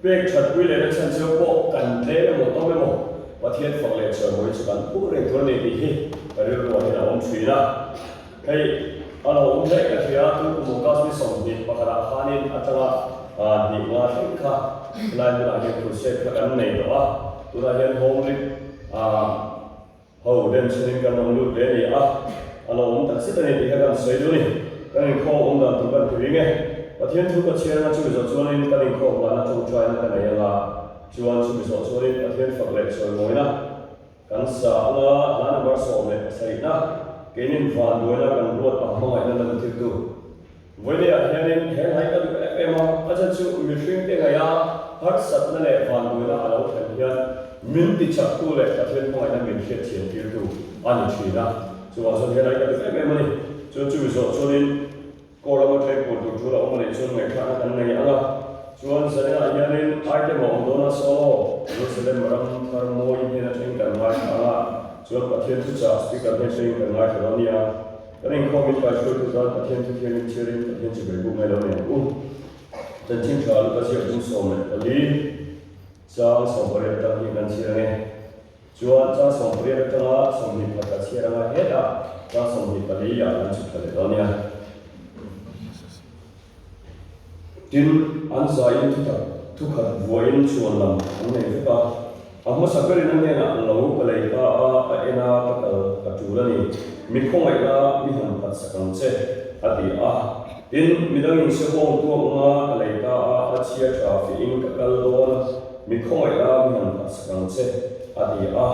Pek that pui lehna chhan chu pawh kan tlem emaw tawm emaw Pathian fak leh chawimawi chu kan phuh reng tur a ni tih hi ka rilruah hian a awm thin a. Hei a lo awm hle ka hria, tun kum August ni 21 ah khanin atanga hnih nga thleng kha helai hmunah hian crusade kha kan nei tawh a, tunah hian home league Ho den chhunin kan rawn lut ve a ni a, a lo awm tak zet a ni tih kha kan sawi duh a ni. Kan inkhawm awm dan tur kan ti ring e. Pathian thu ka chhiarna chumi zawh chuanin kan inkhawm hlana tawngtaina ka nei anga, chuan chumi zawh chuanin Pathian fak leh chawimawina kan sa anga hla number 17 na keinin vanduaina kan ruat ang hmangaihna lan thiltu Vawileah hianin he hlai ka duh em em a, a chhan chu mihringte ngaia harsatna leh vanduaina a lo thlen hian min tichaktu leh Pathian hmangaihna min hriatthiam tirtu a ni thin a. Chuvang chuan he hlai ka duh em em a ni. Chuan chumi zawh chuanin kaw lama tleng pawn tur tul a awm a nih chuan ngaihthlakna kan nei ang a. Chuan zaninah hianin item a awm dawn a, solo Jerusalem ram thar mawi hnen atangin kan ngaithla ang a, chuan Pathian thuchah speaker hnen atangin kan ngaithla dawn a nia. Kan inkhawm in kaihruaitu tan Pathian thu thiangin chhiarin Pathian chu bei buk ngai lo nei ang u. Chanchin tha Luka ziak bung 14 chang 18 atang hian kan chhiar ang e. Chuan chang 18 atanga 21 a chhiar anga hetah chang 24 ah kan chhuk thla leh dawn nia. Tin, an zaiin thutak thukhat vuain chhuan lam an nei vek a. A hmasa berin a hnenah lo ka lei ta a, a en a, ka kal ka tul a ni. Mi khawngaih la, mi han phat sak ang che, a ti a. Tin, midangin sehawng tuak nga ka lei ta a, a chhia tha fihin ka kal dawn a, mi khawngaih la, mi han phat sak ang che, a ti a.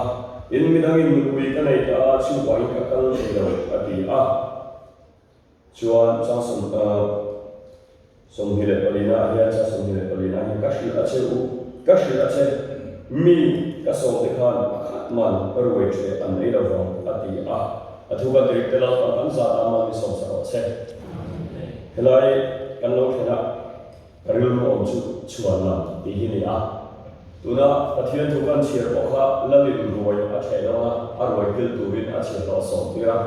Tin, midangin nupui ka nei ta a, chhungkuain ka kal thei lo, a ti a. Chuan chang 24 ah hian chang 24 ah hian ka hrilh a che u, ka hrilh a che, mi ka sawmte khan pakhat man ka ruai ṭheh an ei lo vang a ti a, a thu kan tirik tel a, kan kan zat a man mi sawm sak rawh che. Helai kan lo thlen a, ka rilru awm chu chhuan lam tih hi ni a, tuna Pathian thu kan chhiar pawh kha Lalin ruai a ṭheh dawn a, a ruai kil turin a chhiahhlawh a sawm tir a.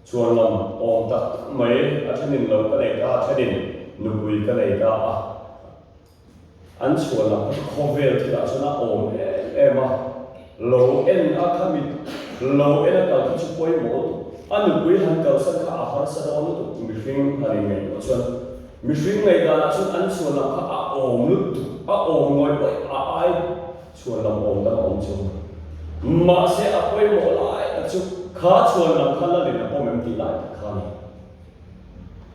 Chuan lam awm tak tak mai, a thenin lo ka nei ta, a thenin nupui ka nei ta a. An chhuan lam kha chu khawvel thilah chuan a awm em em a, lo en a kha mit lo en a kal kha chu pawimawh lutuk, a nupui han kalsan kha a harsa dawn lutuk mihring han inngaihtuah chuan. Mihring ngaihdanah chuan an chhuan lam kha a awm lutuk, a awm ngawih ngawih a ai Chhuan lam awm dang a awm chu. Mahse a pawimawh lai tak chu kha chhuan lam kha lalin a pawm em tih lai tak kha a ni.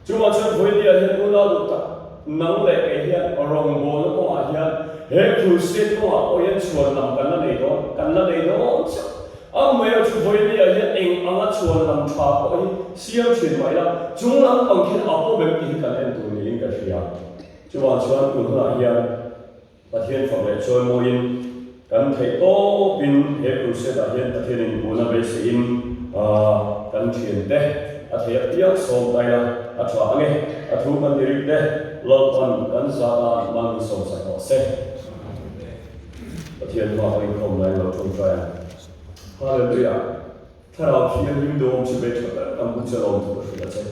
Chuvang chuan Vawinia hian unau duh tak nang leh kei hian rawngbawlna kawngah hian he crusade kawngah pawh hian chhuan lam kan la nei dawn, kan la nei dawn chiah. Amaherawhchu chu Vawinia hian eng anga chhuan lam tha pawh hi siam thin mah ila chung lam pang khian a pawm em tih hi kan en tur niin ka hria. Chuvang chuan tun hunah hian Pathian fak leh chawimawiin kan theih tawpin he crusade ah hian Pathian in hmuhna beiseiin kan thiante a thei apiang sawm ta ila a tha ange, a thu kan ti rik te Lalpan kan zat a mal min sawm sak rawh se. Pathian hma kan inkhawm laiin lo tawngtai ang. Hallelujah. Thlarau Thianghlim duhawm chu bei tha ber kan buk che lawm thu ka hrilh a che.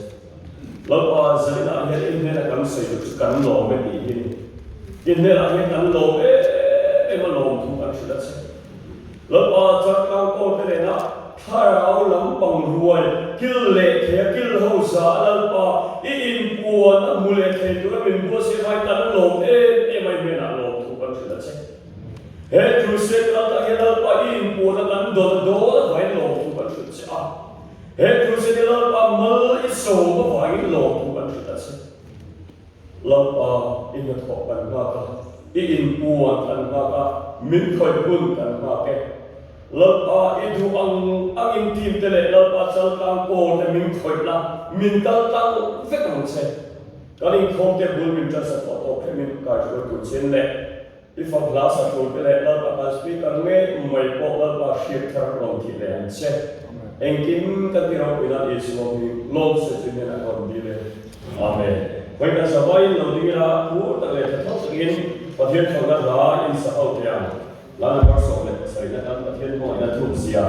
Lalpa zaninah hian i hnenah kan sawi duh chu kan lawm e tih hi ni. I hnenah hian kan lawm em em a lawm thu kan hrilh a che. Lalpa changkang kaw te nena thlarau lampang ruai kil leh thei a kil ho za a Lalpa i inpuan a hmu leh thei tura min buatsaih vai kan lawm em em a i hnenah lawm thu kan hrilh a che. He crusade kaltah hian Lalpa i inpuahna kan dawn a dawn avangin lawmthu kan hrilh che a. He crusade hi Lalpa mal i sawm avangin lawmthu kan hrilh a che. Lalpa i hnathawh kan nghak a, i inpuan kan nghak a, min khawih hun kan nghak e. Lalpa i duh ang angin team te leh Lalpa chaltlang kawl te min khawih la, min kal tlang vek ang che. Kan inkhawm te bul min ṭansak tawh tawk hrim in kaihruai tur chin leh I fak hla sa tur te leh Lalpa kan speaker ngei mai pawh Lalpa hriat thar rawn tih leh ang che. Engkim kan ti ropui nan Isua hming lawm se chu hian a rawn dil e. Amen. Vawi kan zavaiin lo ding ila phur tak leh tha tho takin Pathian thawhna hla in sa ho thei ang. Hla number 17 na kan Pathian hmangaihna thuk zia.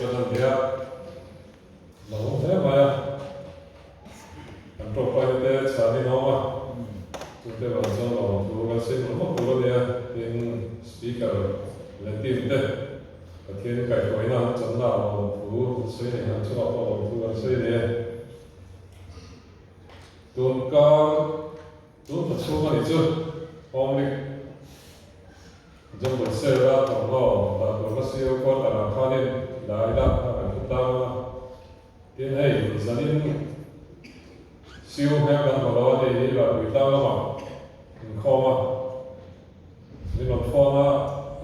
ṭan a ni a, lawmawm hle mai a, kan tawngtaina te chhan in awm a, chute vang chuan lawm thu kan sawi mawlh mawlh tur a ni a, tin Speaker leh team te Pathian kaihhruaina an channa ah lawm thu an sawi nei ang chungah pawh lawm thu kan sawi nei a, tun kar tun thla chhung a nih chu Home League Jumble Sale a thawmhnaw dah tur ka sio quarter ah khanin dah ila a kan hre tlang a, tin hei zanin sio hmel kan hmu lo a ni hi Ralpui tlang lamah inkhawm a min rawn phone a,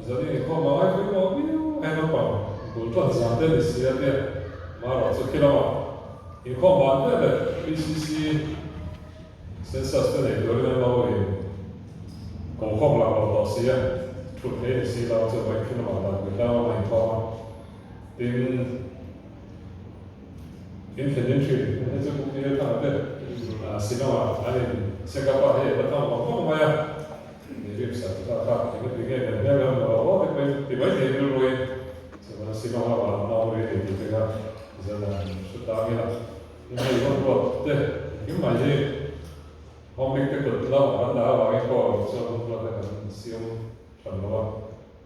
zanin inkhawm a ngai pawimawh viau a hei naupang bul tan zan te ni si a tia marawh chu khi lamah inkhawm ban vel leh PCC Census te nei turin an lo in kawngkhawm lak lo tawh si a, thut thei ni si lo chu vawi khi lamah dan pui tlang lama inkhawm a, tin in thlen in thin hei chu Pu Pi Thanga te Shillong ah an in check up a, hei a la thang vang vang mai a, ni rim sak kha kha eng ati nge kan hmel kan hmu lo aw ti pawhin ti mai thei rilruin chuan Shillong lamah an nau ri a ni tih te kha zan an hre tang ila. Inneih hun ruat te engkim mai hi home te kut lamah kan dah avangin pawh chuan hun ruat te kan siam hran lo a,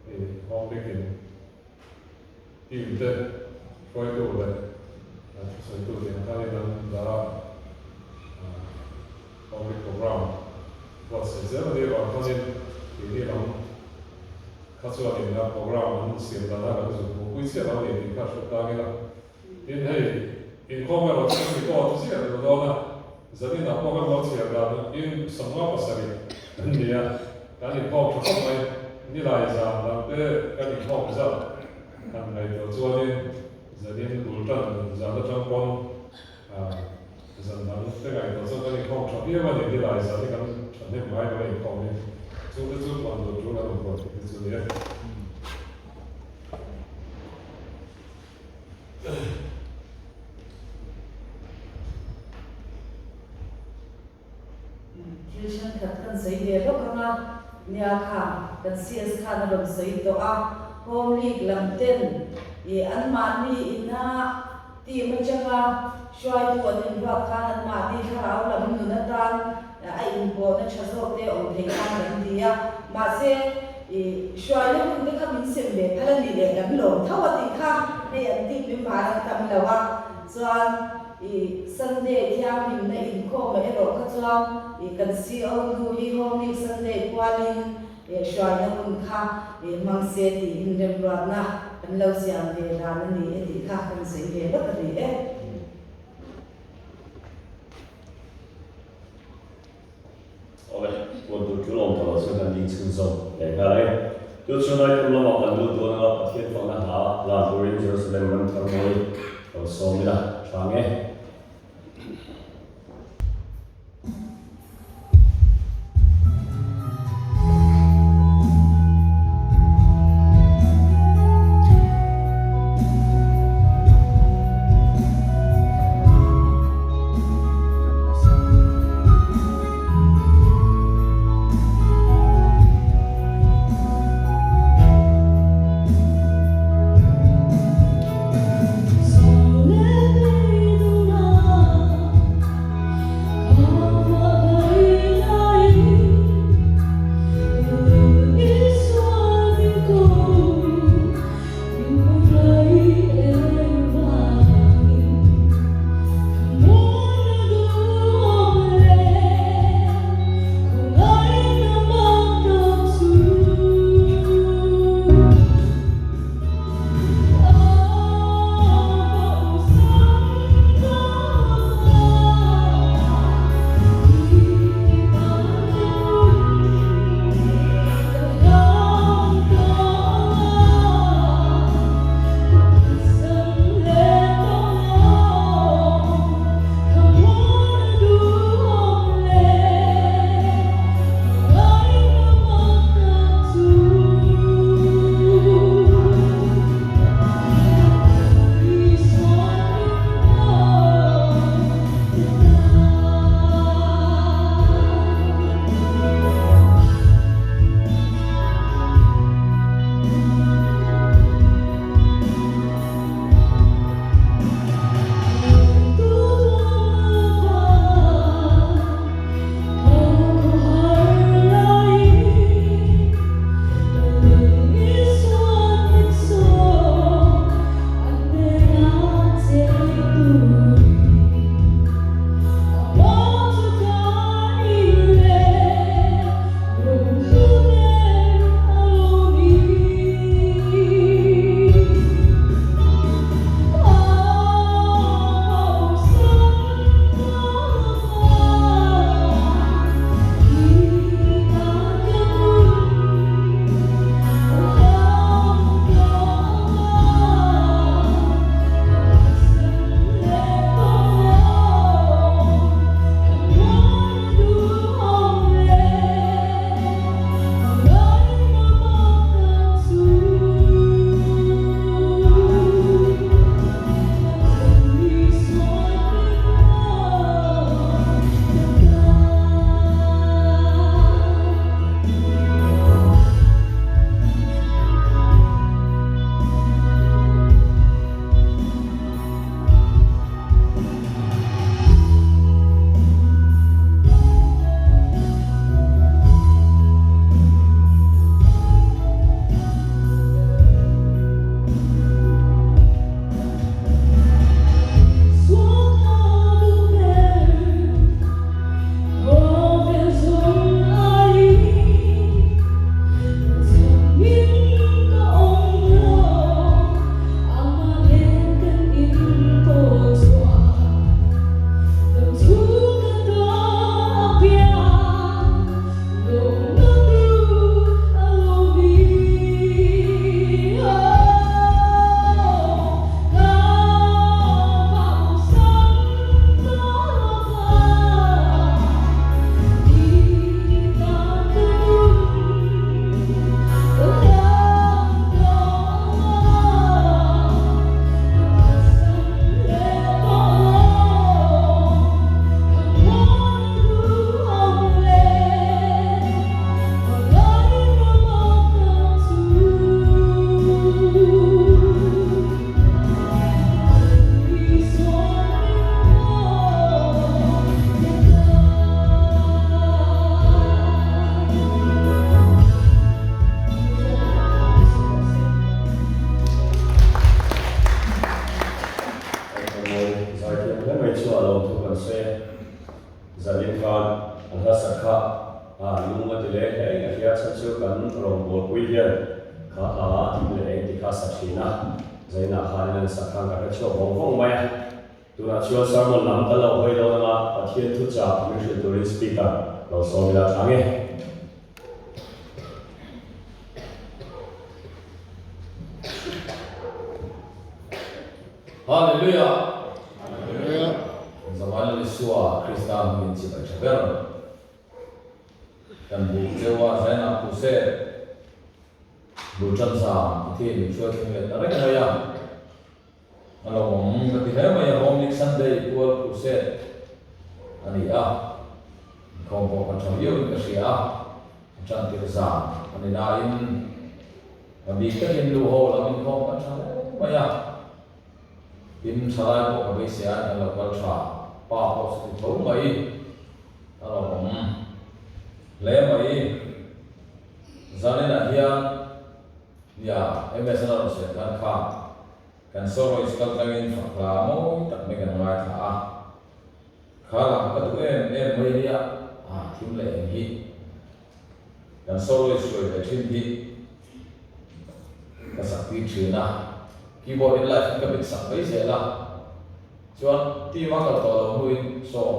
hei home in team te hruaitu leh thusawitu tih ang khanin an dah a, home program buatsaih zel a nih avang khanin keini lam kha chuanin a program an siam dana kan zuk hmuhpui chiah lo a ni tih kha hriat tang ila. Tin hei, inkhawm erawh chu mi pawh a chiah duh dawn a, zanin ah pawh kan lo chhiar dan in 57 an ni a, kan inkhawm tha khawp mai, nilai zan dang te kan inkhawm zat han ngaihtuah chuanin zanin bul tan zan atang pawn zan dang te ngaihtuah chuan kan inkhawm tha viau a ni, nilai zan hi kan thahnem ngai lo a inkhawm hi, chungte chu puan duh tul an awm ruat hi chu ni e. Thil thenkhat kan sawi ve lawk ang a, nia kha kan CS khan a rawn sawi tawh a, Home League lam ten ih anmahni ina team atanga hruaitu an inruat khan anmahni thlarau lam nun atan a inpawhna tha zawk te awm thei khan kan ti a, mahse i hruaina hun te kha min sem ve phal a nih leh kan lawm tho a tih kha hei an tih min var an tam lo a, chuan i Sunday thianghlimna inkhawmah erawh kha chuan i kan CO nu hi Home Week Sunday kualin hruaina hun kha hmang se tiin remruatna kan lo siam ve dan a ni e tih kha kan sawi ve lawk a ni e. Awle, puan tur tul awm tawh lo chuan kan ding chhunzawm leh nghal e. Tu chu Naikum lamah kan lut dawn anga Pathian fakna hla la turin Jerusalem ram thar mawi lo sawm ila tha nge. sak kha lung a ti leng hle in ka hria, chhan chu kan rawngbawlpui hian kha hla thim leh eng ti kha a sa thin a, zainah khanin an sak khan ka hre chhuak vawng vawng mai a. Tunah chuan sermon lam kan lo hawi dawn anga Pathian thuchah min hrilh turin speaker lo sawm ila tha nge. Hallelujah! Hallelujah! Zamana Isua Krista hmingin chibai tha ber kan buk cheu a, Zaina Crusade bul tan zan Pathian min hruai thleng leh ta reng mai a. A lo awm ka ti hle mai a, Home Week Sunday pual crusade a ni a, inkhawm pawh kan tha viau in ka hria a, a tan tir zan a ni nain a bik takin lu ho lam inkhawm kan tha hle mai a, tin thalai pawh ka beisei aiin kan lo kal tha, pa pawh chu ti tho mai a lo awm hle mai, zaninah hian nia MS an a rawn sawi khan kha. Kan sawrawi chu kal tlangin fak hla mawi tak mai kan ngaithla a, kha lah ka duh em em mai ania, ah thim leh eng hi kan sawrawi hruai ve thin hi ka sak tir thin a, keyboard in live in ka bit sak mai zel a, chuan team a kal tawh lo hnuin saw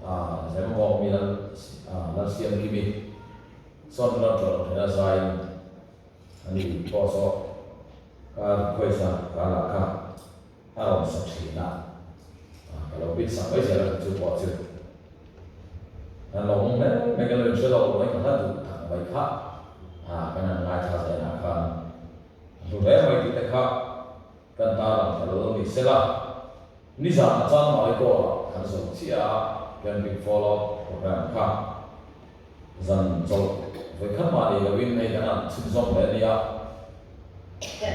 ah Zemabawk mi lal ah Lalsiamkimi sawn rawn tawh lo thin a zaiin ani pawh saw. Ka request a, ka lah kha a rawn sa thin a, ka lo bit sak mai zel a chu pawh chu kan lo awm mai mai kan lo inhre lo mai ka hla duh tak mai kha kan han ngaithla zel ah khan a hlu hle mai tih te kha kan tarlang ta lo ni sela nizan a chang mai kawr ah kan zo chiah a camping follow program kha Zan chawlh vawi khat mah nei loin hei kan han chhunzawm leh a nia.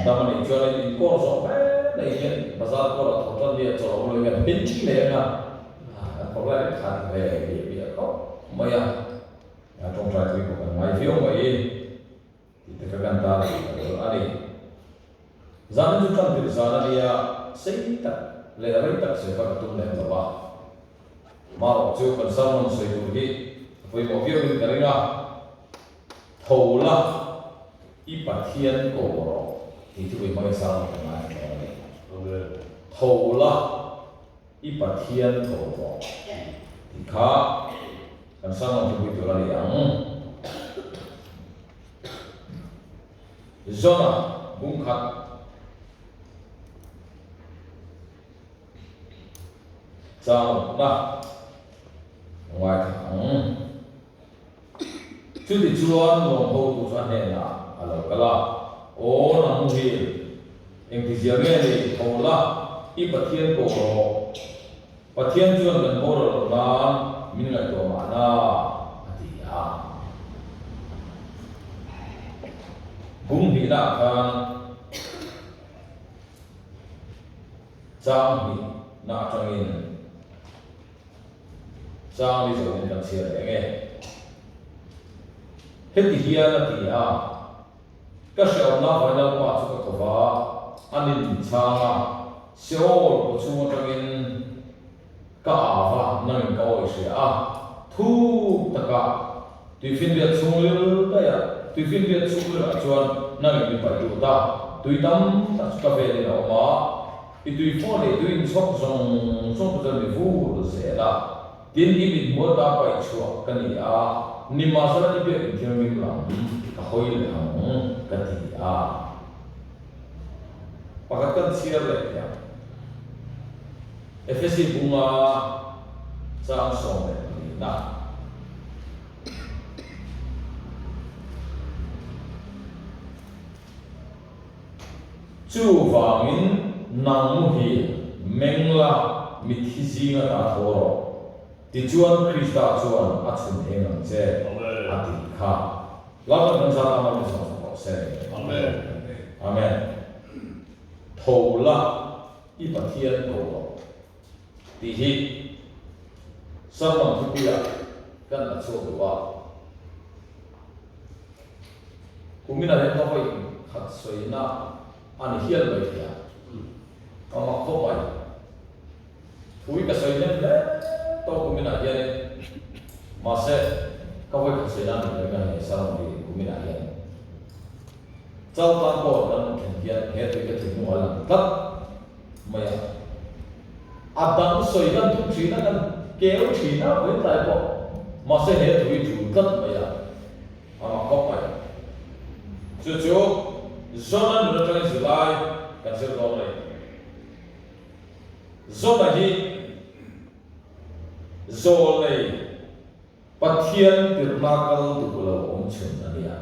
Dam a nih chuanin inkawl zawh mai mai hian bazar kawrah tho tan nia chawlh awm loin kan hlim leh ang a, kan phawrh lai vek khan ve biah biah khawp mai a, tawngtai tui pawh kan ngai viau mai tih te kha kan tan a tih ka a ni. Zanin chu tan tirh zan a nia, sei tak leh rei tak sawi kha ka tum lem lo a. Marawh chu kan sermon sawi tur hi a pawimawh viau in ka ring a, Tho la, i Pathian ko rawh tih thupui hmangin sermon kan ngaithla dawn a ni. Tho la, i Pathian ko rawh tih kha kan sermon thupui tur a ni ang. Jona bungkhat. Chauhna a ngaithla ang. Chutichuan lawng hotu chu a hnenah a lo kal a, Aw nang muhil, engtizia nge ni tho la, i Pathian ko rawh. Pathian chuan kan boral loh nan min ngaihtuah mahna, a ti a. Bung hnihnaah khan. Chang hnih na atangin chang ni zawhin kan chhiar leh nge? Heti hian a ti a, Ka hreawmna Vainalpa chu ka kova, a nin min chhang a, Seol kaw chhung atangin ka au va, nangin ka awi hria a, thuk taka tuifinriat chhungril daih a, tuifinriat chhungrilah chuan nangin min paih lut a, tui tam tak chu ka velin a awm a, i tui fawh leh tui inchhawk zawng zawng te chuan mi vur zel a, tin i mithmuh ata paih chhuah ka ni a, nimahsela i biak inthianghlim lam ka hawi leh ang ka ti a. Pakhat kan chhiar leh thei ang. Efesi bunga chang 14 na. Chuvangin nang muhil meng la mithi zinga ta tho rawh. Tichuan Krista chuan a chhun eng ang che a tih kha. Lalpan kan zat anga min sawm sak rawh se. Amen. Amen. Tho la i Pathian ko rawh tih hi sermon thupuiah kan la chhuak duh a. Kuminah hian ka vawi khat sawina a ni hial mai thei a, ka mak khawp mai. Thui ka sawi hnem hle tawh kuminah hianin mahse. Ka vawi khat sawi nan ka ring a he sermon hi kuminah hian Chaltlang pawh kan rawn thlen hian he tui ka thinlung a lang tlat mai a. A dang sawi kan tum thin a, kan keu thin a vawi tlai pawh mahse he tui thu tlat mai a, a mak khawp mai. Chu chu Zona nun atangin zirlai kan zir dawn a ni. Zona hi Zawlnei Pathian tirhna kal duh lo awm chhun a nia.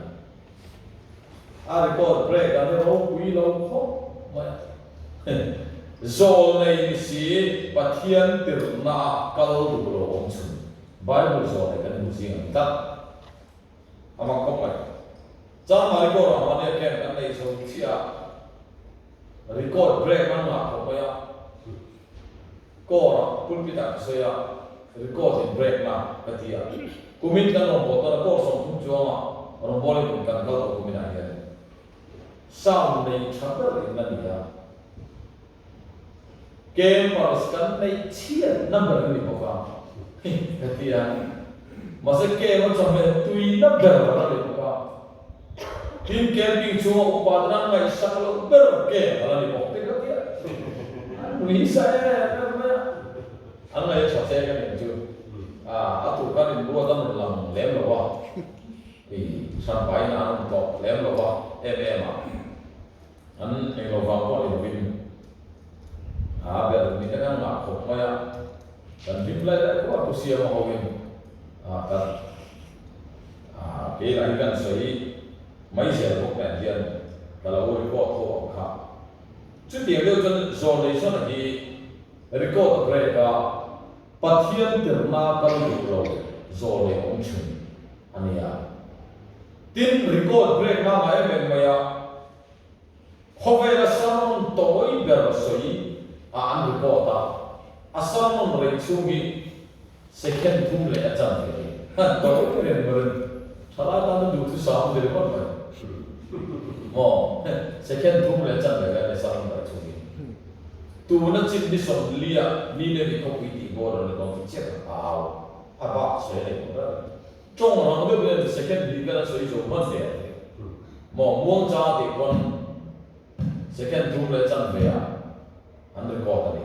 A record break an i ropui lo khawp mai a. Zawlnei ni si Pathian tirhna a kal duh lo awm chhun Bible zawlnei kan hmu zing ang tlat. A mak khawp mai. Changmai record ah mahnia camp kan nei chho chiah a, record break an ngah khawp mai a. Core ah pulpit ah ka sawi a, record in break na ka ti a. Kumin kan rawn bawl tawn a, core 30 chuang ah rawn bawl in kum kan kal tawh kumin ah hian sound nei tha ber in la ni a. Campers kan neih chhiat na ber a ni bawk a, ka ti a. Mahse camp a chawhmeh tui na ber a la ni bawk a. Tin camping chhunga upa ten an ngaihsak loh ber camp a la ni bawk te ka ti a. An nui sa em em mai a. An ngaih a tha che ka nih chu. A tur khan inruat a rawn lang lem lo a. Ih hranpa in an rawn tlawh lem lo a em em a. An englo vang pawh ni lovin a ber ni te kan ngah khawp mai a, kan hlim lai lai khawp a pu siama hoin a kan a kei lah hi kan sawi mai zel bawk nen hian ka lo record ho ang kha. Chutiang deuh chuan Zawlnei Zona hi record a break a, Pathian tirhna kal duh lo Zawlnei awm thin a nia. Tin, record break na ngai em em mai a, khawvela sermon tawi ber sawi a an record a, a sermon rei chhung hi second thum leh a chan ve hi. Tawi ber em ber in thalai tan a duhthusam ni ringawt mai. Maw? Second thum leh a chan ve vel a ni sermon rei chhung hi. Tuna chin ni 40 ah Nineveh khawpui tih border ni dawn chu chiah a au a bak sawi a nei tawh ber a ni. Tawng rang deuh hian second hnih vel a sawi zo hman ve ang maw muang chang tih pawn second thum leh chan ve ah an record a ni.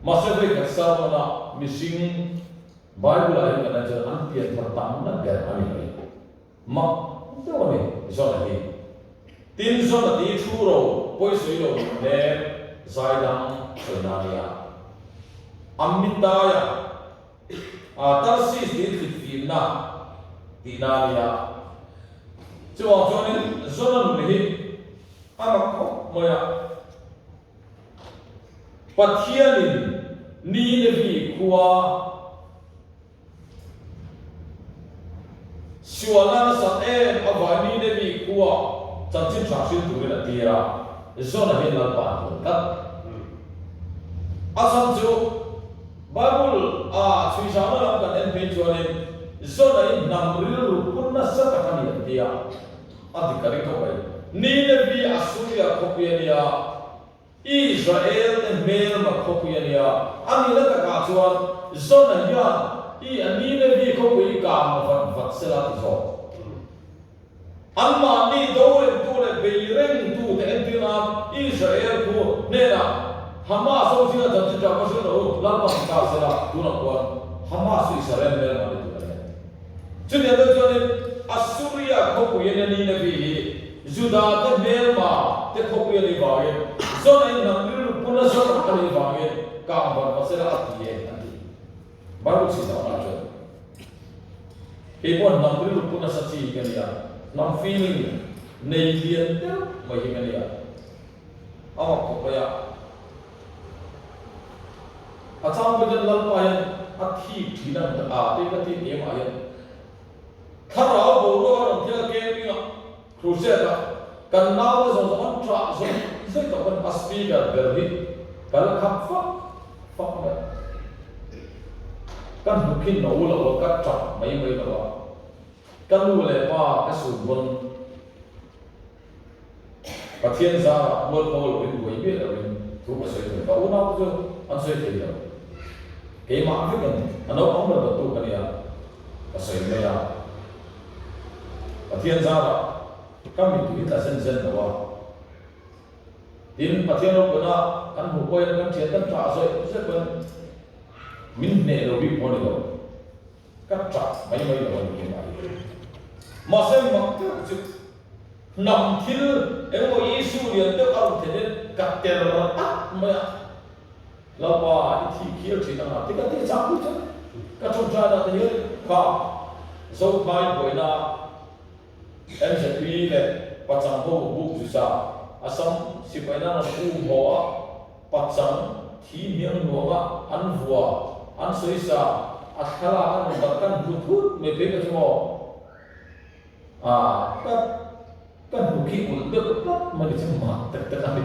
Mahse vawikhat sermon ah mihring Bible ah hian kan en chuan an pianthar tamna ber a ni mai. Mak deuh a ni John-a hi. Tin John-a ti thu ro pawisawi lo hnem zaidam sawi na nia. Ammitai-a. A Tarsis tih thlitfimna tihna a nia. Chuvang chuanin Jona nun hi a mak khawp mai a. Pathianin Ninevi khua sualna nasat em avai Ninevi khua chanchin tha hrilh turin a tir a, Jona hian Lalpa a hmuh tlat. A chhan chu Bible a chhui zauhna lam kan en phei chuanin Jona hi hnam rilru pu nasa tak a ni an ti a, a dik ka ring khawp mai. Ninevi Assuria khawpui a nia, Israel te hmelma khawpui a nia, a nihna takah chuan Jona hian i a Ninevi khawpui kang vat vat sela ti zawk. Anmahni doremtu leh beirengtute entir nan Israel khu hnenah Hamas ho zinga chanchin tha ka hrilh lo u, Lalpa ti ta sela, tunah khuan Hamas chu Israel hmel mah ni tur a ni. Chutiang deuh chuanin Assuria khawpui a nia Ninevi hi Juda te hmelma te khawpui a nih vangin Jona in hnam rilru puna zawk a nih vangin kang var hma sela a ti e an ti. Bible chhi zau lah chuan kei pawh hnam rilru pu nasa chi hi ka nia, hnam feeling nei lian deuh mai hi ka nia, a mak khawp mai a. A chang pawh hian Lalpa hian a thik thin a, a te ka thik keimah hian thlarau boruak a rawn thil a camping ah crusade ah kan naute zawng zawng an ṭah zawng zawng tawh khan a speaker ber hi ka la khap fak fak mai a. Ka hnukhin no lo a, ka ṭap mai mai lo a. Ka nu leh pa ka sun pawn Pathian zarah mualpho loin buai miah loin thu ka sawi thei. Ka unau te chu an sawi thei lo. Keimah vekin a naupang ber dawttu ka nia, ka sawi mai a. Pathian zarah ka mittui tla zen zen lo a. Tin, Pathian ropuina kan hmuh pawhin kan thian kan ṭah zawih zawih pawhin min hneh lo bik pawh a ni lo. Ka ṭah mai mai lo a ni keimah hi. Mahse mak deuh chu hnam thil engemaw issue lian deuh a rawn thlen in ka ter at mai a. Lalpa i thih khial thin anga ti ka ti chak pui chuan ka ṭawngṭai dah te hian kha Zophai buaina MZP leh Pachang ho buk zuza Assam sipaina rawn um haw a, Pachang thi hniang nuanga an vua an sawisa a thlalak a rawn darh kan hmu thut mai phei ka chu maw? Ah ka ka hnu khi ulh deuh tlat mai ni chu mak tak tak a ni.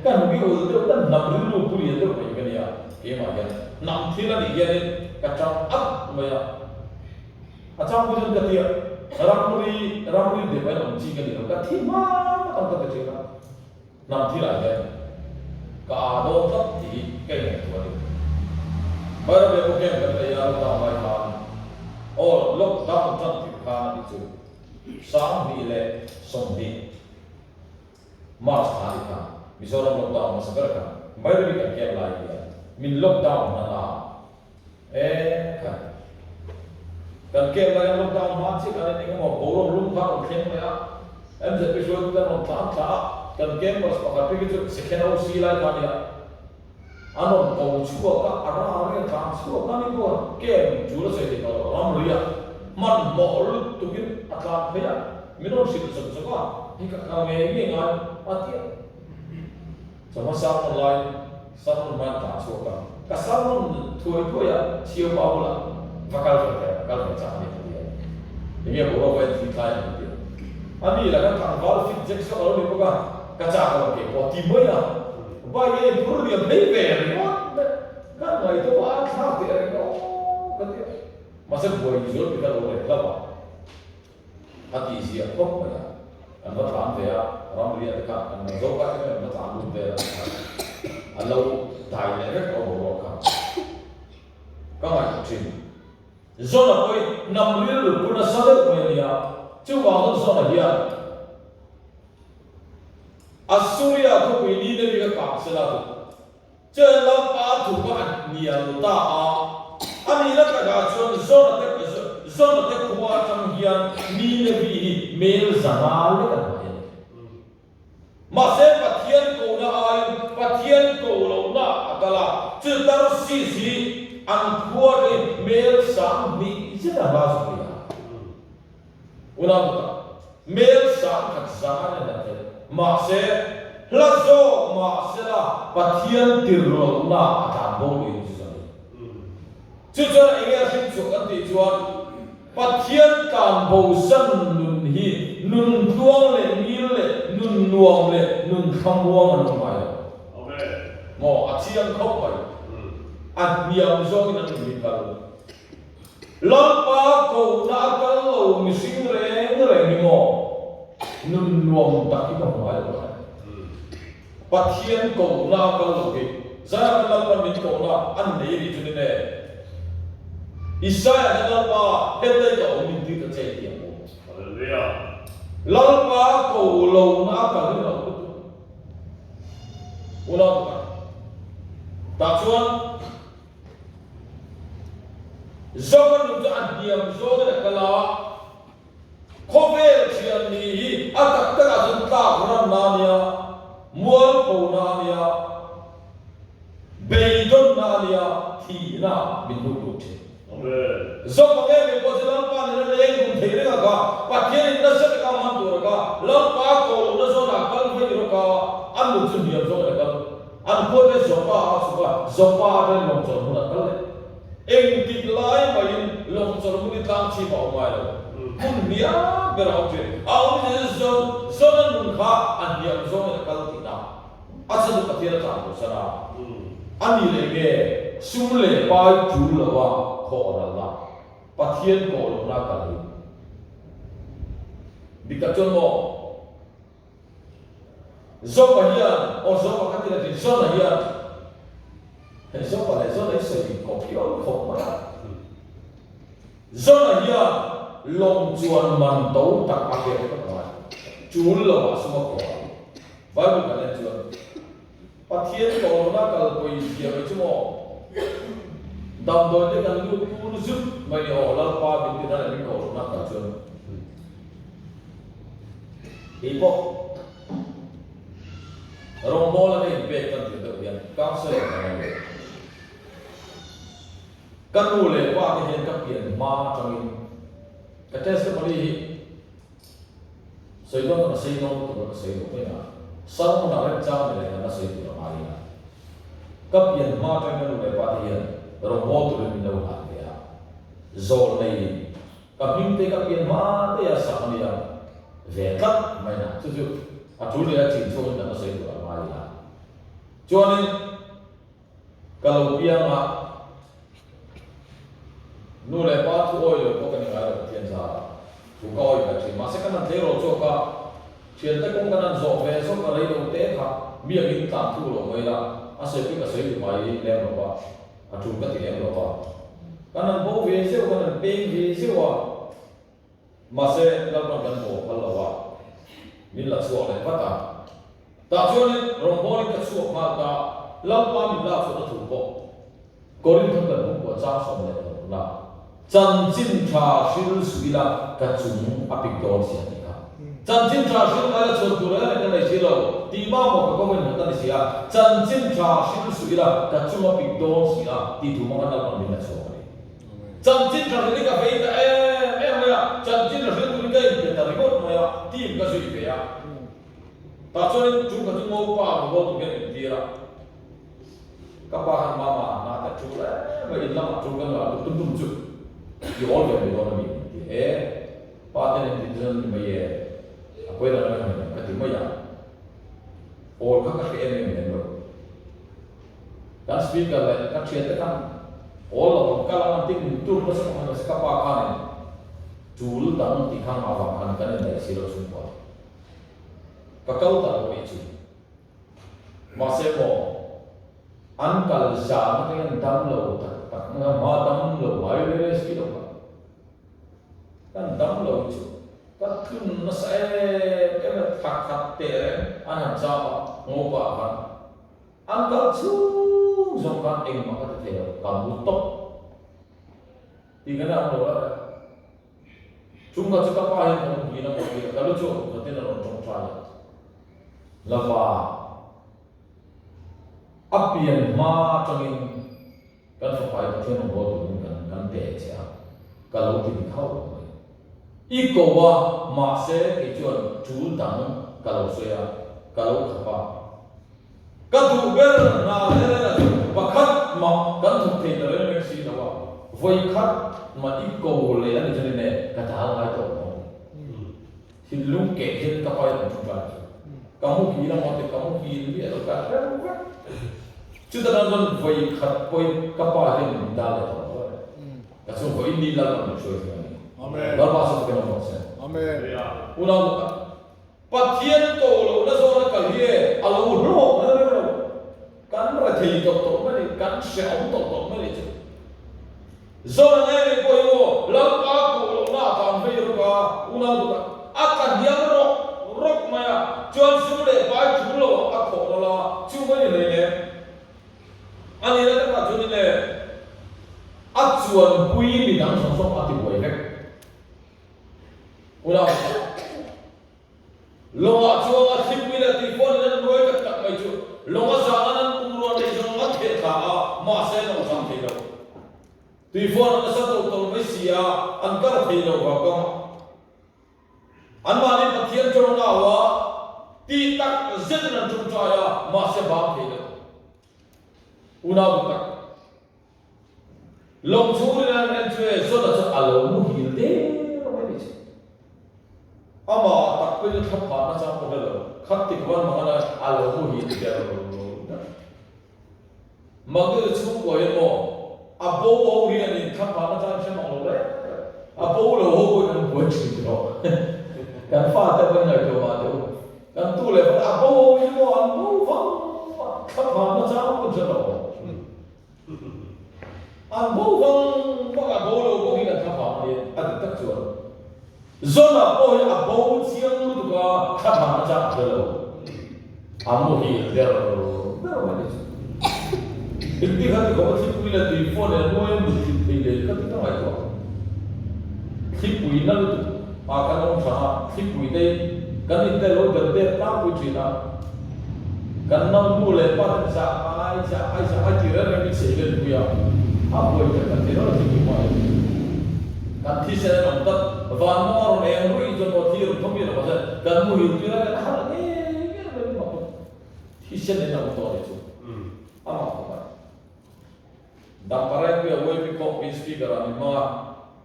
Ka hnu khi ulh deuh tlat hnam rilru pu lian deuh mai ka nia keimah hian hnam thil a nih hianin ka tang at mai a. A chang pawh chuan ka tia ramri ramri dep a inawm chi ka ni lo ka thi hma hma ang ka ti thin a. Hnam thilah hian ka aa dawn tlat tih hi ka ingaihtuah a ni. Bairabi pawh camp kan nei a lockdown lai khan aw lockdown tan tirh khan a nih chu 2020 March thla a nih kha Mizoram lockdown hmasa ber khan Bairabi kan camp lai hian min lockdown hnan a e khan kan camp lai a lockdown hma chiah khan eng emaw boruak lum kha a rawn thleng mai a MZP hruaitu te an rawn tlan thla a kan campus pakhat phei khi chu second OC lai kha a nia an rawn ko chhuak a a ram a rian tlan chhuak a ni pawh camp tul a sawi thei tawh lo ram ria hmanhmawh lutukin a tlan phei a min rawn hrilh zawk zawk a hei ka kal ngei ngei ngai a ti a. Chawhma sermon laiin sermon hmain tlan chhuak a, ka sermon thuai thuai a, chhiau pa bulah va kal ve teh, ka kal ve chak a ni ka ti a. Enge boruak va inthli tlai ang ka ti a. A ni la kan tlangval fit zek zawk a lo ni bawk a, ka chak a lo ke pawh a ti mai a, bike a inphur liam phei ve ringawt mai, kan ngaihtuah a thlak teh reng aw ka ti a. Mahse buai zual pi kha lo reng hlauh a. A tih ziah khawp mai a, kan va tlan ve a, ramria te kha kan lo zo kai em em va tlan lut vel a kha a lo dai leh vek tawh boruak kha ka ngaihtuah thin. Zona pawh hi hnam rilru pu nasa deuh mai a nia, chuvang chuan Zona hian Assuria khawpui Nineveh ka kang sela chu Chuan Lalpa thu kha a hnial ta a, a nihna takah chuan Jonate Jonate khua atang hian Ninevi hi mel zanga lek an hmai a ni. Mahse Pathian kohna aiin Pathian koh lohna a kal a, chu Tarsis hi an khua hi mel 2000 zet a hla zawk a ni a. Unau tak, mel 10,000 zanga nen an tel. Mahse, hla zawk mahsela Pathian tir lohna a tlan bo luiin chu zan a ni. Chu chuan enge a hrim chhuah kan tih chuan Pathian tlan bo zan nun hi nun tluang leh ngil leh nun nuam leh nun thlamuang an awm ngai lo. Maw, a chiang khawp mai. A hniam zawngin an nun hi kal. Lalpa kohna a kal lo mihring reng reng hi maw nun nuam tak hi ka hmu ngai lo a ni. Pathian kohna a kal lo hi Zaiah khan Lalpa min kohna a nei a nih chu ni ne. Isaiah khan Lalpa hetlai ka awm min tir ta che tih a hmu. Lalpa ko lohna a kal hi nuam lutuk. Unau pakhat tah chuan. Zofa nun chu a hniam zawngin a kal a, khawvel thian ni hi a tak takah chuan tlak ranna a nia, mualphona a nia, beidawnna a nia, thihna min hmuh tur thin. Zofa nge mai pawh chu Lalpa nena leng dun thei reng a ka, Pathianin nasa taka a hman tur a ka, Lalpa ko lohna zawnah kal vaih rawk a, a nun chu hniam zawngin a kal. An khuat leh Joppa a chhuk a, Joppa atangin lawngchawlh hmun an kal leh. Engtik lai maiin lawngchawlh hmun hi tlang chhip a awm ngai lo. Hmun hniam ber a awm thin. A awm ni chu Zon, Zona nun kha a hniam zawngin a kal tihna. A chhan chu Pathian a tlan tur san a. A ni leh nge sum leh pai tul lova khawh ralna, Pathian kawh lohna kal hi. Dik tak chuan maw? Zopa hian, aw Zopa ka ti la thin, Zona hian, hei Zopa leh Zona hi sawi kawp hi awm khawp mai a. Zona hian. Lawng chuan man to tak a pek phawt ngai. Chul lo ah sum a khawh a. Bible kan en chuan Pathian tawlna kalpui zia mai chu maw? Damdawi te kan lut tur zut mai ni aw Lalpa min ti na leh min kohhranna kal chuan kei pawh rawngbawl a ka inpek tan tir deuh hian counselor ka ngai ve. Ka nu leh pa te hian ka pian hma atangin ka testimony hi sawi dawn ka sawi dawn lutuk a ka sawi lo mai a, sermon ah remchang ni leh kan la sawi tur a ngai a. Ka pian hma atangin ka nu leh pa te hian rawngbawl turin min lo hlan ve a, zawl neiin ka hming te ka pian hma daih a sak a nia ve tlat mai na chu chu a tul leh a chin chhuakin kan la sawi tur a ngai a. Chuanin. Ka lo piang a, nu leh pa thu awi lo pawh ka ni ngai lo Pathian zara thu ka awi ve thin. Mahse ka nan tleirawl chhuak a, thiante kawng ka nan zawh ve zawk a rei lo te kha mi angin tlan thu lo mai la, a sawi pawh ka sawi duh mai lem lo va, a tul ka ti lem lo va. Ka nan bo ve zeuh, ka nan peng ve zeuh a, mahse Lalpan kan bo phal lo a, min la chhuak leh vat a. Tah chuanin rawngbawlin ka chhuak nghal ta, Lalpa min lak chhuahna thu pawh Korinth kan hmungkuah chang 16 la, Chanchin tha hril suh ila ka chung a pik dawn si a tih kha. Chanchin tha hril ngai la chhuan tur reng reng ka nei si lo, tih ma maw ka comment hlat a ni si a, Chanchin tha hril suh ila ka chung a pik dawn si a tih thu hmanga Lalpan min la chhuak a ni. Chanchin tha hril hi ka vei ta em em mai a, chanchin tha hril turin ka inpe ta ringawt mai a, team ka zui ve a. Tah chuanin chu ka chu ngo pa ang rual tur hian min tir a, ka pa khan mama hna te a tul em mai, in lamah tul kan ngah lutuk tum tum chu i awl ve mai dawn a mi min ti e, pa te nen ti chuan ni mai e, a pawi lo na ka ka ti mai a, awl kha ka hre em em lem lo. Kan speaker leh ka thian te khan awl lo ang kal ang an ti min tur nasa khawp mai, mahse ka pa khanin tul dang tih kha ngah vang khan kan indaih si lo chhungkua. Ka kal ta lo nih chu. Mahse maw, an kal zan atangin an dam lo tak tak mai a, hma dam lo ngai rei rei si lo kha. Kan dam lo chu ka tlun nasa em em a, thla khat teh reng an han cham a, ngopa ah khan an kal chhung zawng khan engmah ka ti thei lo, ka mu tawp. Tih ka dam lo la reng. Chungkhat chu ka pa hian ka hmu in a hmu tir a, ka lu chu a kut khatin a rawn tawngtai a. Lava a pian hma atangin kan fapa hi Pathian rawn bawl turin kan kan pe che a, ka lo ti dik hauh lo mai. I ko a, mahse kei chuan tul dang ka lo sawi a, ka lo khap a. Ka duh ber hna reng reng ah chuan pakhat mah kan thawk thei ta reng reng si lo a, vawi khat mah i ko leh a ni chuan in e ka dal ngai tawh lo a ni. Thinlung keh hian ka pai lo chu tlai chu ka mu hil a maw ti ka mu hil miah lo ka hreu vek. Chuta tan chuan vawi khat pawhin ka pa hian min dal leh tawh lo a ni. Ka chung vawi ni Lalpa min hruai thung a ni. Lalpa chu ka awm rawh se. Unau ka. Pathian ko lohna zawna kal hi e a lo hlawk na reng lo. Kan rethei tawh tawh mai ni, kan hrehawm tawh tawh mai ni chu. Zawna nge nei pawh hi maw Lalpa ko lohna a tlan vei rawk a, unau duh tak a tla hniam rawk rawk mai a, chuan sum leh pai thul lo a khawh rawlh a, chu mai ni hlei nem. A nihna takah chuan in e a chuanpui midang zawng zawng a ti buai vek. Unau. Lawngah chuang a thlipui leh tui pawh nen an ruai tak tak mai chu lawng a zan an pumrua nei zawng an theh thla a, mahse an awm hrang thei lo. Tui pawh an nasa tawlh tawlh mai si a, an kal thei lo vang kawng ah. Anmahni Pathian chu an au a, tih tak zetin an ṭawngṭai a, mahse bang thei lo. Unau duh tak. Lawng chhungin an en chu e Zona chu a lo muhil der mai ni chu. Amah tak pawhin a thla phah na chang pawh hre lo, khat ti khawan mang ana a lo muhil der der. Magdalene chhungkua hian maw a bo ho hi an in thla phah na chang hre mang lo reng reng. A bo lo ho pawhin an buai thin ti rawh. Kan fate pawhin ngaihtuah mah teh u. Kan tu leh fate a bo ho hi maw an bo vang vang thla phah na chang pawh hre lo. An bo vang vang a, bo lo pawh hi kan thla vang a nia, a dik tak chuan. Zona pawh hi a bo chiang lutuk a, thla hman a chak hre lo. A muhil der ber mai te chu. Engti kha ti khawp a thlipui leh tui phone leh nuai a mutthilh thei leh ka ti ka ngaihtuah. Thlipui na lutuk ah kan awm hrang a, thlipui te in kan inte lo der der tlangpui thin a. Kan nau nu leh pa ten zah ai zah ai zah ai ti reng reng in sei len pui a, a buai tak kan ti reuh thlipui hma in. Kan thisen an awm tlat, van maw a rawn eng ruih chuan maw thi rawn thawm miah lo mahse kan muhil tui lai kan harh ngei ngei mai mak chu thisen in a awm tawh a nih chu a mak khawp mai. Dampareng puia uai pi khawk pin speaker ah min hmang a,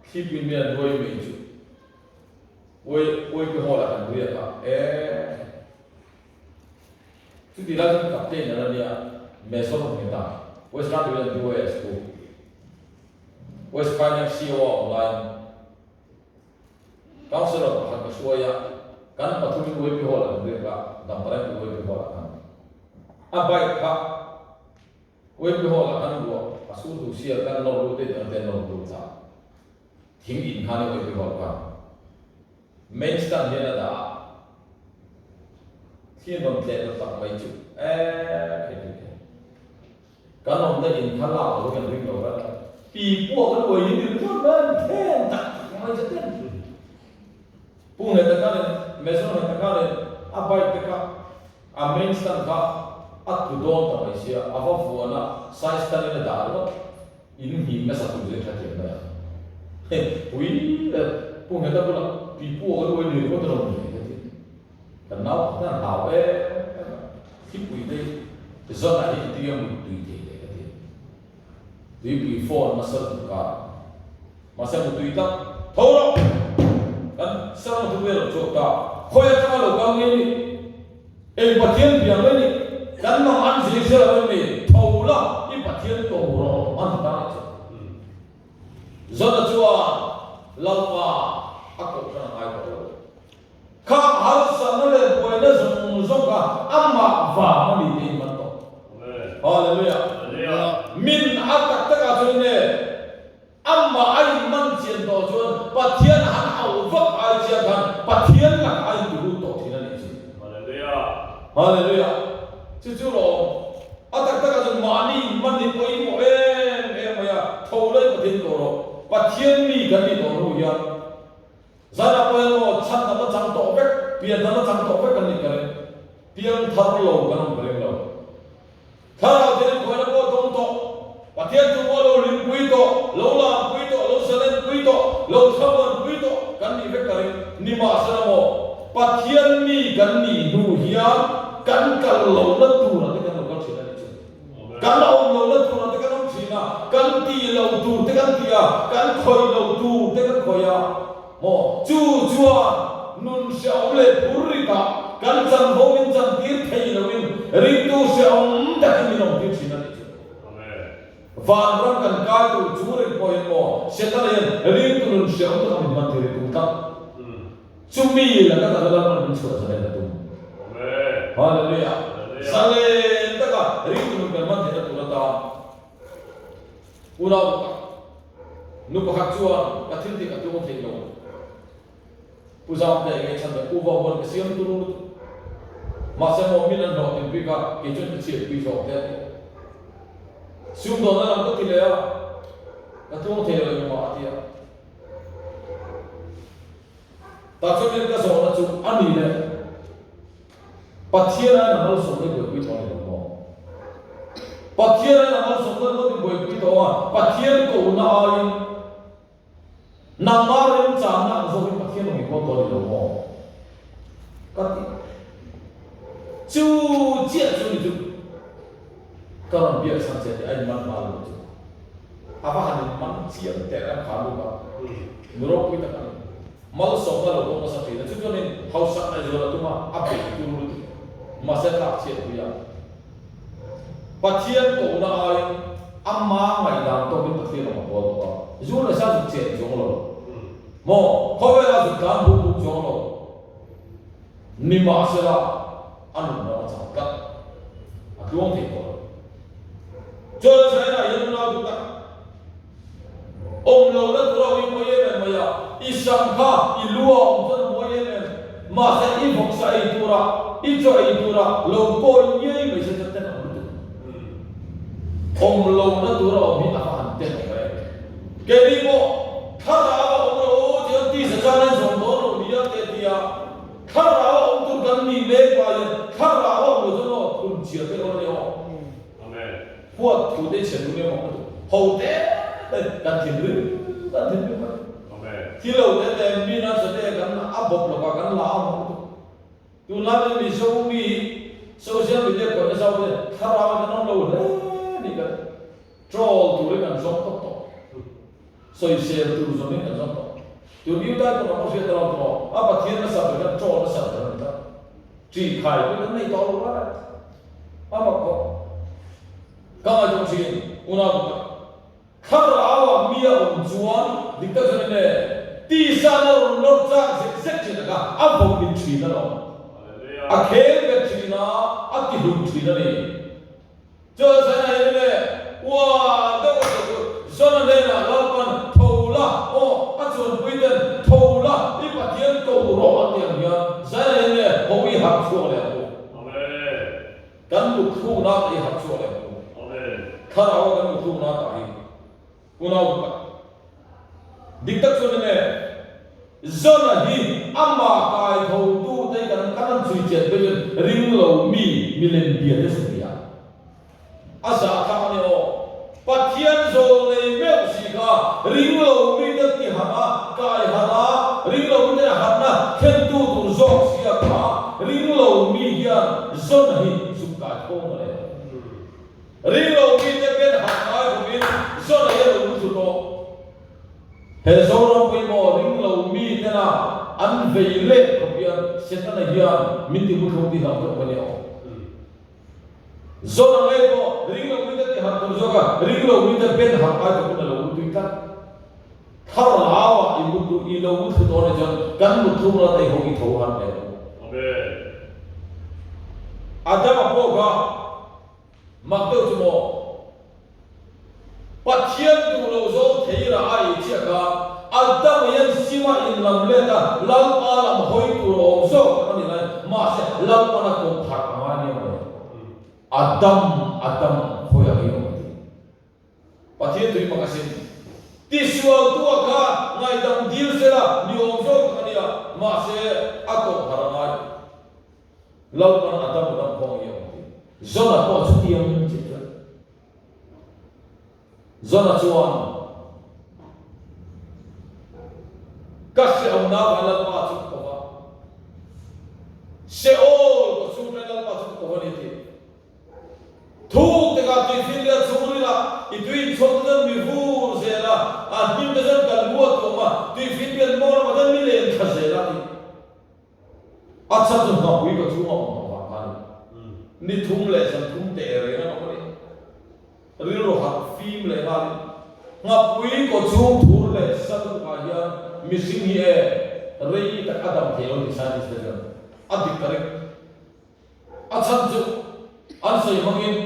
thlipui mi an ruai mai chu uai uai pi hall ah kan riak a, ee. Chuti lai chuan captain a la nia, Mason Hmeta, West Ham Division DOS pu, West Finance CO a awm laiin Councillor pakhat ka hruai a, kan pathumin UAP Hall ah kan riak a, Dampareng chu UAP Hall ah khan a bike kha UAP Hall ah khan ruah a sur duh sia kan nawr lut daih dawn te nawr lut a, thing in khan UAP Hall khan Main stand hian a dah a, thli an rawn tleh ta tak mai chu eeh hei hei hei. Kan awmna in kha lak lo hian ring lo rat a, pi pawh kan uai hi ring chuan mai an then tak tak mai che ten. Pu Ngheta khanin, Mason Ngheta khanin a bike te kha a main stand kha a tlu dawn ta mai sia, a va vuan a, side stand in a dah ringawt. In hnim nasa tur zir tha thiam mai a. Hei pui le Pu Ngheta bulah pi pu a kan uai ni ringawt a lo ni ka ti. Kan nau pakhat hian hlau em em a, thlipui te hi zawn ah hian tui a mut tui thei le ka ti. Tuipui phone nasa lutuk kar ah. Mahse mu tui tak tho rawh! Kan sermon thu vel lo chhuak ta. Khawi atanga lo kal nge ni? Eng Pathian piang mai ni? Kan mang an zir zel lo em ni? Tho la, i Pathian ko rawh an ti ta leh chu. Zona chuan Lalpa a kohhran a ngai tawh lo. Kha harsatna leh buaina zawng zawng kha amah vang a ni tih in man tawh. Hallelujah! Min a tak takah chuan in e. Amah a inman chian tawh chuan Pathian han auh vak ai chiang khan Pathian lakah a intulut tawh thin a nih chu. Hallelujah! Hallelujah! Chu chu lawm. A tak takah chuan mahni inman hi pawimawh em em mai a, tho lai Pathian ko rawh. Pathian mi kan nih tawh hnu hian zanah pawh hian maw chhan dang a chang tawh vek, pian dang a chang tawh vek kan nih ka ring. Piang thar lo kan awm ka ring lo. Thlarau thil khuaina pawh dawng tawh, Pathian chu pawh lo hlimpui tawh, lo lampui tawh, lo zalenpui tawh, lo thlamuanpui tawh kan nih vek ka ring. Nimahsela maw, Pathian mi kan nih hnu hian kan kal lohna turah te kan lo kal thin a nih chu. Kan awm lohna turah te kan awm thin a, kan tih loh tur te kan ti a, kan khawih loh tur te kan khawih a. Maw? Chu chuan nun hrehawm leh phur ritah kan chanvo min chantir thei loin ringtu hrehawm takin min awmtir thin a nih chu. Vanram kan kai tur chu ring pawhin maw Setana hian ringtu nun hrehawm taka min hman tir i tum tlat. Chumi laka taka Lalpan min chhuah zalen a tum. Hallelujah! Zalen taka ringtu nun kan hman theihna tur atan Unau pakhat, nu pakhat chuan ka thil tih ka tlung thei lo. Pu Zamte enge chhan ve Pu Vaubuan ka siam turu lutuk. Mahse maw min an hlawh tin pui kha kei chuan ka chhiat pui zawk te a ti. Sumdawnna lam ka ti leh a, ka tlung thei lo engmah a ti a. Tah chuan min ka zawhna chu a ni le. Pathian aiin a malsawmna i buaipui tawh a ni lo maw? Pathian aiin a malsawmna ringawt i buaipui tawh a, Pathian kohna aiin nangmah remchanna ang zawkin Pathian rawn i kawl tawh a ni lo maw? Ka ti. Chu chiah chu ni chu ka rawn biak chhan che tih a inman nghal lo chu. A va han inman chiang teh reng kha luka nu ropui tak a ni. Malsawmna lo kawng nasa thin a, chu chuanin hausak na zual a tum a, a bei tur lutuk. Mahse tlak chhiat pui a. Pathian kohna aiin ama ngaihdan tawkin Pathian awm a kawl tawh a. Zu leh sa zuk chen chuang lo. Maw, khawvela zuk tlan buk buk chuang lo. Nimahsela a nun ram a chang tlat. A tluang thei tawh lo. Chuan China hian nunau duh tak. Awm lohna tura ui pawh em em mai a, Israel. sam kha i lu a awm chuan a mawi em em. Mahse i vawksa ei tura, i chaw ei tura lo kawi ngei mai se chuan tenawm lutuk. Awm lohna tura awm hi a va han tenawm em. Keini pawh thlarau a awm lo tih an tisa chuan an zawm dawn lo nia te a ti a. Thlarau a awm tur kan nih mek laiin thlarau a awm lo chuan aw phun chiah te aw a ni aw. Huat thu te chhe lu nia mawk lutuk. Ho te te kan thinrim kan thinrim mai. Thil lo te te mi nasa te kan a bawp lawk a kan la a mawk lutuk. Tunlai mai Mizo mi hi social media khawih nasa ho te thlarau in kan awm lo hle ni kan troll turin kan zawng tawp tawp. Sawisel tur zawngin kan zawng tawp. Tun Utah pawn a hriat alo tawh a Pathian nasa ber kan troll nasa ber a ni tlat. Ṭih khai pawh kan nei tawh lo lai a mak khawp. Ka ngaihtuah ṭhin unau duh tak. Thlarau ah mi a awm chuan dik tak chuan enge tisa na rawn lawr chak zek zek ṭhin a kha a vawm in ṭhin alawm. A khel bet ṭhin a, a ti hlum ṭhin a ni. Chuan Zaina hian enge uar deuh a sawi chu Zona hnenah Lalpan tho la, aw a chuanpui ten tho la, i Pathian ko rawh an tih ang hian Zaina hian enge ho i harh chhuak leh ang u. Kan mutthluk na tah i harh chhuak leh ang u. Thlarau a kan mutthluk na tah hi unau duh tak. Dik tak chuan enge Zona hi amah kai tho tu te kan kan an chhui chian pawh chuan ring lo mi milem bia te chu nia. A zah thlak a ni aw. Pathian zawl nei meuh si kha ring lo mi te ti harh a, kai harh a, ring lo mi te harhna thlen tu tur zawk sia kha ring lo mi hian Zona hi zuk kai tho mawle. Ring lo mi te ben harh ngai khawpin Zona hi a lo mu thlu tawh. He Zoram pawimawh ring lo mi tena an vei let khawp hian Setana hian min ti muthlung tih hlauh deuh a ni awm. Zona ngei pawh ring lo mi te ti harh tur zawk a, ring lo mi te ben harh ngai khawpin a lo mutui tlat. Thlarau ah i mut duh i lo muthlu dawn ah chuan kan mutthlung la tei ho i tho harh leh ang. Adama pawh kha Mak deuh chu maw? Pathian duh lo zawng thei rah a ei chiah kha Adam hian sima in lam let a Lalpa lam hawi tur a awm zawk tak a ni lai, mahse Lalpan a kawp harh a ngai nia maw? Adam, Adam khawiah nge awm a ti? Pathian tui mak asin. Tisualtu a kha ngaihdam dil sela ni awm zawk tak a nia, mahse a kawp harh a ngai. Lalpan a dam a dam khawng hi a awm tih. Zona pawh chutiang chiah chuan Zona chuan Ka hrehawmna vai Lalpa chu ka kova, Sheol ka chhungte Lalpa chu ka kova ni a ti. Thuk takah tuifinriat chhungril ah i tui inchhawk te chuan mi vur zel a, a hnim te chuan kan lu a tuam a, tuifinriat maw lamah chuan mi len thla zel a ti. A chhan chu hnapui ka chhunga awm tawh vang kha a ni. Ni thum leh zan thum teh reng an awm a ni. Rilru harh fim leh nghalin hnapui kaw chhung thur leh sa lutukah hian mihring hi e rei tak a dam thei lo tih scientist te chuan a dik ka ring. A chhan chu an sawi hmangin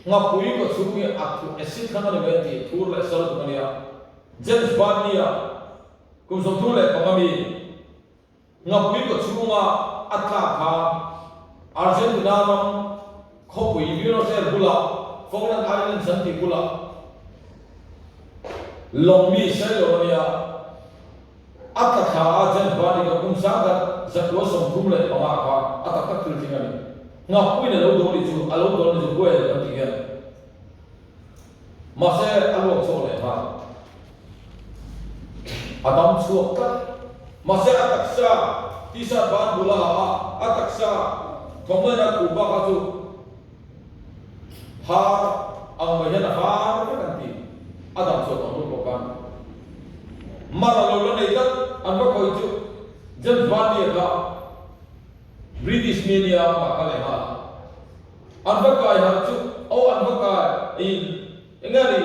hnapui kaw chhung hi a acid hlang a ni mai a tih thur leh sa lutuk a nia. James Barney-a Kum 35 mi Ngapui kaw chhunga a tlak khan Argentina ram khawpui Buenos Aires bulah Falkland Islands an tih bulah lawng mi sailor a nia. A tla thla a James Barney kha kum 1935 khan a tak tak thil thleng a ni. Ngappuiin a lo dawn ni chu a lo dawn ni chu whale an tih hian Mahse, a luak chhuak leh nghal. A dam chhuak tlat. Mahse, a taksa t-shirt ban bula a ha a, a taksa thawmhnaw in a khuh bak kha chu phar ang mai hian a var vek an ti. A dam chhuah tawh hnu pawh khan mar a lo la nei tlat. An va khawih chu James Vardy-a kha British mi a nia, amah kha leh nghal. An va kai harh chu aw an va kai in enge a ni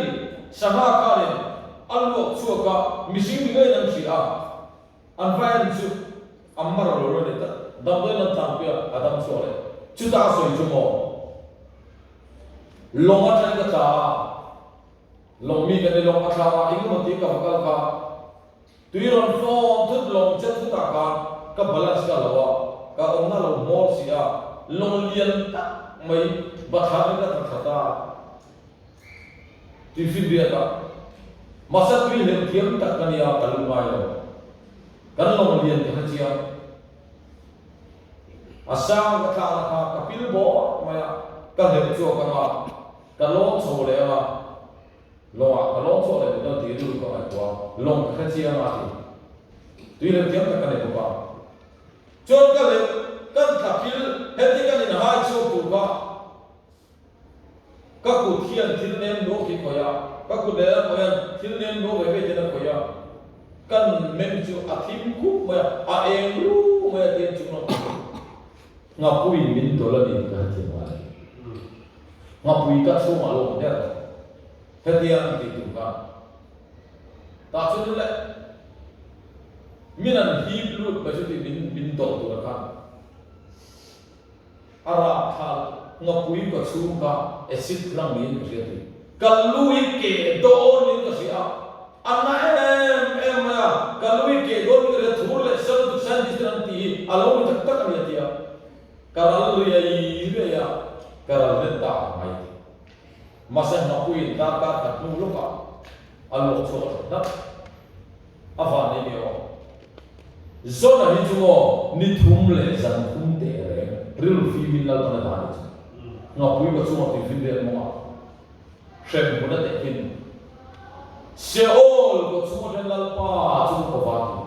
sangha khanin a luak chhuak a mihring mi ngeiin an hria a an va en chu a mar lo lo ni tlat damdawiin an tlangpui a a dam chhuak leh chutah a sawi chu maw lawng atangin ka tla a lawng mi ka ni lawng a thla a engemaw ti ka va kal kha. Tui rawn fawm thut lawng che thutah khan ka balance ka lo a, ka awmna lo hmawr si a, lawng lian tak mai bathlar in ka tla thla ta. Tui finriat a, mahse tui hleuh thiam tak ka nia ka lu ngai lo. Kan lawng lian ka hre chiang. A sang ka tlakna kha ka pil bawr mai a, ka hleuh chhuak ang a, ka lawng chho leh ang a, lawngah ka lawng chhuak leh dawn tih rilru ka ngaihtuah a, lawng ka hre chiang a ti. Tui hleuh thiam tak ka nei bawk a. Chuan ka hleuh kan tla pil heti kan inhai chhuak tur kha Ka kut hian thil nem nuak hi khawih a, ka kut lehlam pawh hian thil nem nuak ve ve ten a khawih a, kan meng chu a thim khup mai a, a eng ru mai a tiang chung lam Nghapuiin min dawlh a ni tih ka hrethiam ngai lo. Nghapui ka chhungah lo awm der tawh. Hetiang an tih tur khan tah chuan le min an hip lut mai chu tih min min dawlh tur a khan. A rapthlak ngapui ka chhung kha acid hlang niin ka hria tih. Ka lu hi keh dawn niin ka hria a, a na em em mai a, ka lu hi keh dawn niin ka hria thur leh sal lutuk scientist ten an tih hi a lo ni tak tak a ni a ti a, ka ral riai riai a, ka ral hlen ta ang mai ti. Mahse ngapuiin darkar khat hnu lawkah a luak chhuak a hre hnap. A van nei mi aw. Zona hi chu maw ni thum leh zan thum teh reng rilru fim in Lalpan a dah a nih chu. Ngapui ka chungah tui fim riat mawngah hrem hmun a teh khin. Seol ka chunga hren Lalpa chu ka va ti.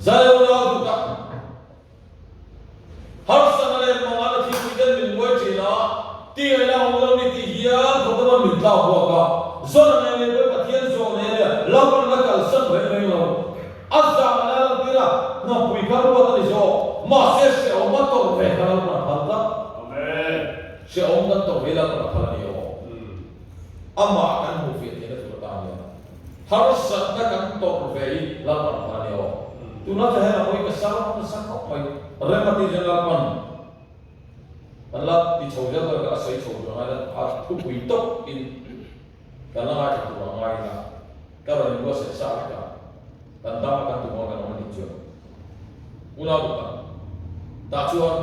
Zion-a duh tak. Harsatna leh mangan a thilpui ten min buai thin a, tingaihna awm lo ni tih hian khawdawm an min tlak buak a, Zona nen leh pawh Pathian zawh nei a nia, Lalpan la kalsan reng reng lo. A zang a la lantir a, hnapui kha ruat a ni zawk, mahse hrehawm a tawrh ve kha Lalpan a phal tlat. Hrehawm kan tawrh ve Lalpan a phal a ni aw. Amah kan hmuh fiah theihna tur atan hian. Harsatna kan tawrh ve hi Lalpan kha a ni aw. Tuna chu heng apawi ka sar nasa khawp mai. Rem a tih chuan Lalpan kan la ti chho zel dawn ka la sawi chho tur a ngai la, a thupui tawp in kan la ngaithla tur a ngai ila ka rawn inbuatsaih sa vek a, kan dam a kan tum a kan awm a nih chuan. Unau duh tak tah chuan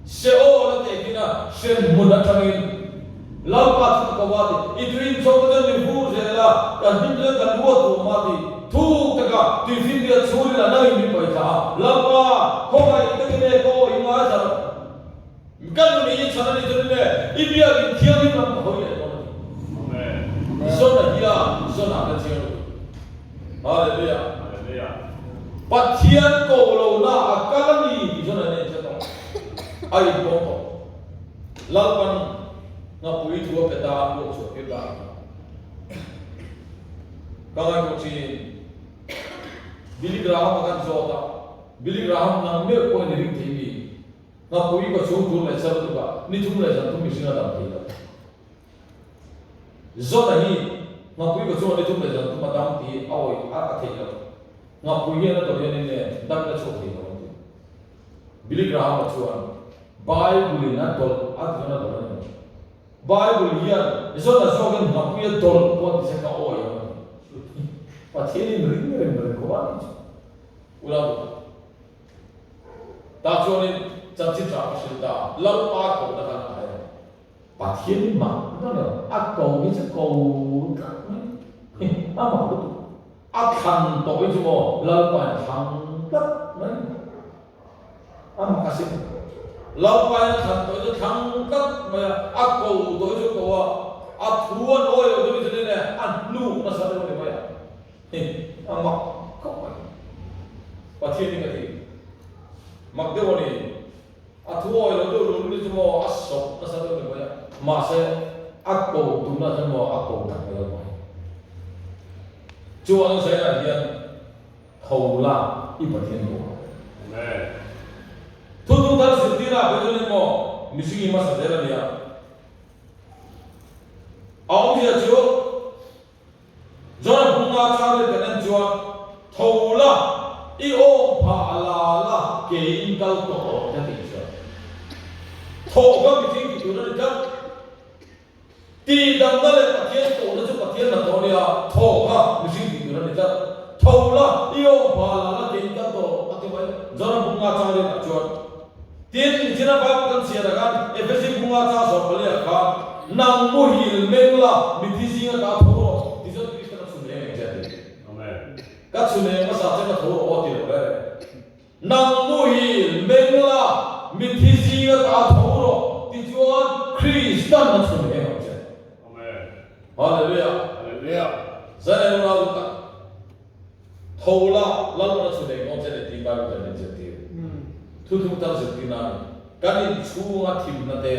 Seol a tehkin a hremhmun atangin Lalpa chu ka ko a ti, I tui in chawk te chuan mi vur zel a, kan hlim chuan kan ruat duh a ti. Thuk taka tui finriat chhungin a nangin min paihthla a, Lalpa, khawngaih takin e ka aw i ngaithla rawh. Ka nun i chhan a nih chuan in e, i biakin thianghlim lam ka hawi leh dawn a ti. Zona hian Zona ka chiang lutuk. Hallelujah. Pathian ko lo na a kal a ni tih chuan an enchhe tawh. A inpawm tawh. Lalpan nghapui thu a pe ta a luak chhuah tir ta a ni. Ka ngaihtuah thin. Billy Graham a kan zawt a, Billy Graham nang meuh pawhin i ring thei mi? Nghapui ka chhung tur leh char lutuk a, ni thum leh zan thum mihring a dam thei lo. Zona hi nghapui ka chhungah ni thum leh zan thum a dam tih a awih a a theih lo. Nghapui hian a tawrh hian eng nge dam in a chhuak thei lo an ti. Billy Graham-a chuan Bible in a dawlh a ti chuan a dawlh a ni lo. Bible hian Zona zawkin nghapui a dawlh pawh ti se ka awih ang a ti. Pathian in ring reng reng khawp a nih chu. Unau duhtak. Tah chuanin chanchin tha ka hrilh ta, Lalpa kohna kha a en. Pathian hi mak a ni lo, a ko hi chu ko tlat mai hi, a mak lutuk. A thlan tawh hi chu maw Lalpa in a thlang tlat mai, a mak asin. Lalpa in a thlan tawh hi chu thlang tlat mai a, a ko tawh hi chu ko a, a thu an awi lo deuh hi chuan enge a hnuk nasa deuh a ni mai a. Hei a mak khawp mai. Pathian hi ka ti. Mak deuh a ni. A thu awi lo deuh lul ni chu maw a sawp nasa deuh ni mai a. Mahse a ko tumna chuan maw a ko tak mai lo mai. Chu an zainah hian tho la i Pathian ko ang. Amen. Thuthlung thar zirtirah phei chuan maw mihring i hmasa zel a nia. A awmzia chu. John Bunga chang kan en chuan, Tho la, i awm phah la la, ke in kal tawh rawh ka tih chuan, Thawh ka mihring ti tur a ni tlat. Tihdamna leh Pathian kohna chu Pathian hnathawh a nia, thawh kha mihring ti tur a ni tlat. Tho la, i awm pha la la keiin kal tawh rawh, a ti mai. John-a bunga chang rinah chuan, Tin, nichina Bible kan chhiar ah khan Efesi bunga chang 14 ah khan, Nang muhil meng la, mithi zinga ta tho rawh, ti chuan Kristan a chhun eng eng che a ti. Ka chhun eng hmasa che ka tho rawh aw ti lo reng reng. Nang muhil meng la, mithi zinga ta tho rawh, ti chuan Kristan a chhun eng ang che. Hallelujah. Zan eng unau duh tak. Tho la, Lalpan a chhun eng dawn che leh tih Bible hian min zirtir. Thuthlung thar zirtirna a ni. Kan inchhunga thimna te,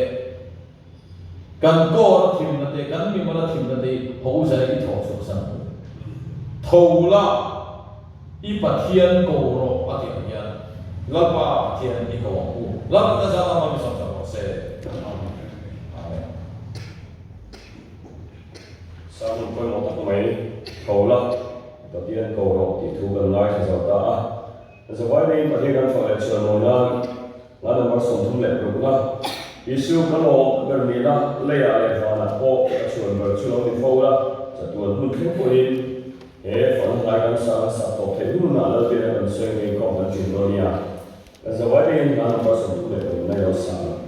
kan kawra thimna te, kan mimala thimna te hi ho u zai i thawh chhuak san ang u. Tho la, i Pathian ko rawh a tih ang hian Lalpa Pathian i ko ang u. Lalpan kan zat ang mi sawm rawh se. Amen. Sermon pawimawh tak mai, Tho la, Pathian ko rawh tih thu kan ngaithla zo ta a. Zavai neiin Pathian kan fak leh chhuan mawi nan hla number 36 na, Isu ka lawm ber nihna leiah leh vanah pawh ka chhuan ber chu lo ni fo la, chatuan hun thleng pawhin he fahna hlai kan sang sak tawp theih hunah Lalbiana kan sawi ngei khawm kan ṭin dawn nia. Kan zavai neiin hla number 36 na i lo sang.